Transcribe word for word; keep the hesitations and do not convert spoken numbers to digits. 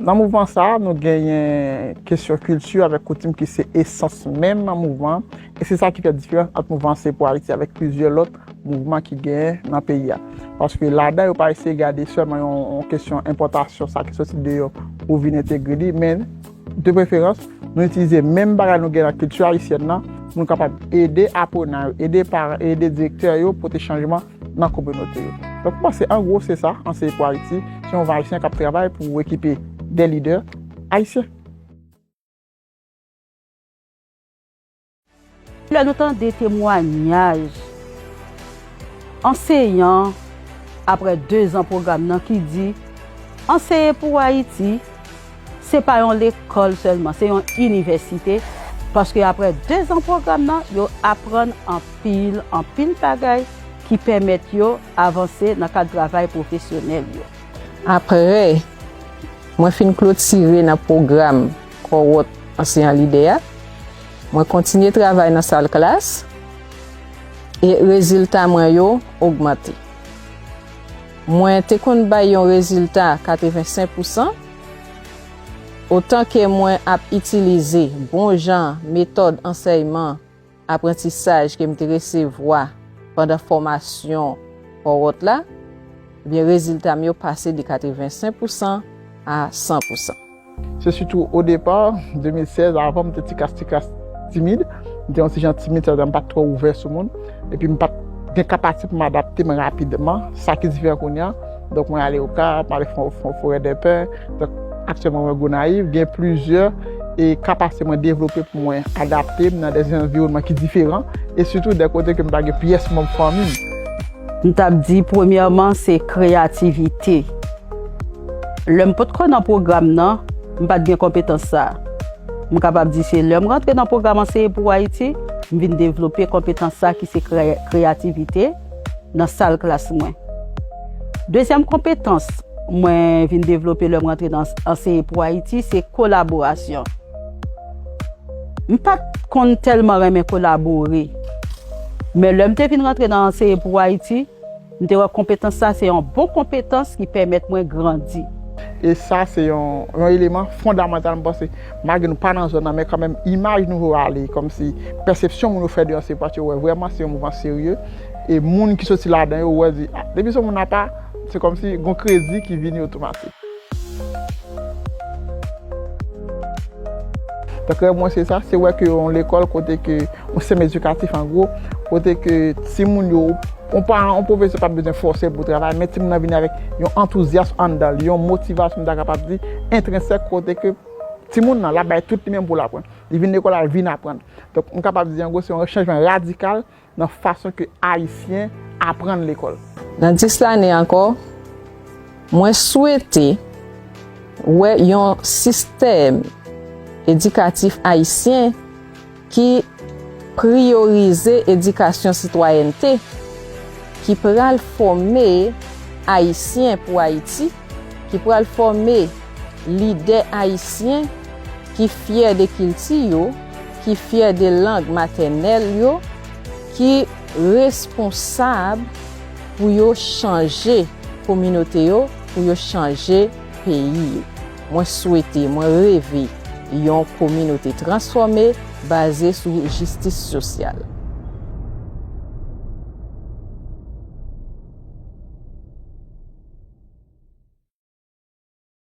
Nan mouvman sa a, nou genyen kesyon kilti avèk koutim ki se esans menm mouvman an, e se sa ki fè diferans ant mouvman Anseye pou Ayiti avèk plizyè lòt mouvman ki genyen nan peyi a. Paske ladan yo pa eseye gade sèlman yon, yon kesyon enpòtasyon, sa ki soti deyò pou vin entegre li, men de preferans, nou itilize menm bagay nou gen nan kilti ayisyèn nan, pou nou kapab ede aprannan yo, ede paran, ede direktè yo pote chanjman nan kominote yo. Donk, mwen panse, an gwo, se sa, Anseye pou Ayiti, se yon mouvman ayisyen k ap travay pou ekipe de lidè ayisyen. Lè nou tande temwayaj anseyan apre dezan pwogram nan ki di, Anseye pou Ayiti, se pa yon lekòl sèlman, se yon inivèsite, paske apre dezan pwogram nan, yo aprann anpil, anpil bagay ki pèmèt yo avanse nan kad travay pwofesyonèl yo. Apre mwen fin klotire nan pwogram kòwòt anseyan lidè a, mwen kontinye travay nan sal klas e rezilta mwen yo ogmante. Mwen te konn bay yon rezilta katrevensenk pousan, otan ke mwen ap itilize bon jan metòd ansèyman aprantisaj ke m te resevwa pandan fòmasyon kòwòt la, ebyen, rezilta m yo pase de katrevensenk pousan a san pousan. Se sitou o depa, de mil sèz, avan m te ti kras, ti kras timid. M te yon ti jan timid, sètadi m pa t twò ouvè sou moun. Epi m pa t gen kapasite pou m adapte m rapidman, sa ki diferan kounye a. Donk, mwen ale Okap, mwen ale Fo-, Fo-, Forèdèpen. Donk, aktyèlman, mwen Gonayiv. Gen plizyè e kapasite mwen devlope pou mwen adapte m nan de anviwònman ki diferan e sitou de kote ke m pa gen pyès manm fanmi m. M t ap di, premyèman, se kreyativite. Lè m potko nan pwogram nan, m pa t gen konpetans sa a. M kapab di se lè m rantre nan pwogram Anseye pou Ayiti, m vin devlope konpetans sa a ki se kreye-, kreyativite nan sal klas mwen. Dezyèm konpetans mwen vin devlope lè m rantre nan Anseye pou Ayiti, se kolaborasyon. M pa t konn tèlman renmen kolabore, men lè m te vin rantre nan Anseye pou Ayiti, m te wè konpetans sa se yon bon konpetans ki pèmèt mwen grandi. E sa se yon, yon eleman fondamantal, m panse, malgre nou pa nan zòn nan, men kanmenm, imaj nou yo ale, kòmsi pèsepsyon moun yo fè de Anseye pou Ayiti, yo wè vrèman se yon mouvman serye. E moun ki soti ladan yo, wè di, "Ah, depi se yon moun apa, se kòmsi gon kredi ki vini otomatik." Donk, rèv mwen se sa, se wè ke yon lekòl kote ke, yon sistèm edikatif an gwo, kote ke timoun yo, yon paran, yon pwofesè pa bezwen fòse l pou travay, men timoun nan vini avèk yon antouzyasm anndan l, yon motivasyon, m ta kapab di, entrensèk, kote ke timoun nan, l ap bay tout li menm pou l aprann. Li vin lekòl la, l vin aprann. Donk, m kapab di, an gwo, se yon chanjman radikal nan fason ke Ayisyen aprann lekòl. Nan dis lane ankò, mwen swete wè yon sistèm edikatif ayisyen ki priyorize edikasyon sitwayènte, ki pral fòme Ayisyen pou Ayiti, ki pral fòme lidè ayisyen ki fyè de kilti yo, ki fyè de lang matènèl yo, ki responsab pou yo chanje kominote yo, pou yo chanje peyi yo. Mwen swete, mwen reve yon kominote transfòme, baze sou jistis sosyal.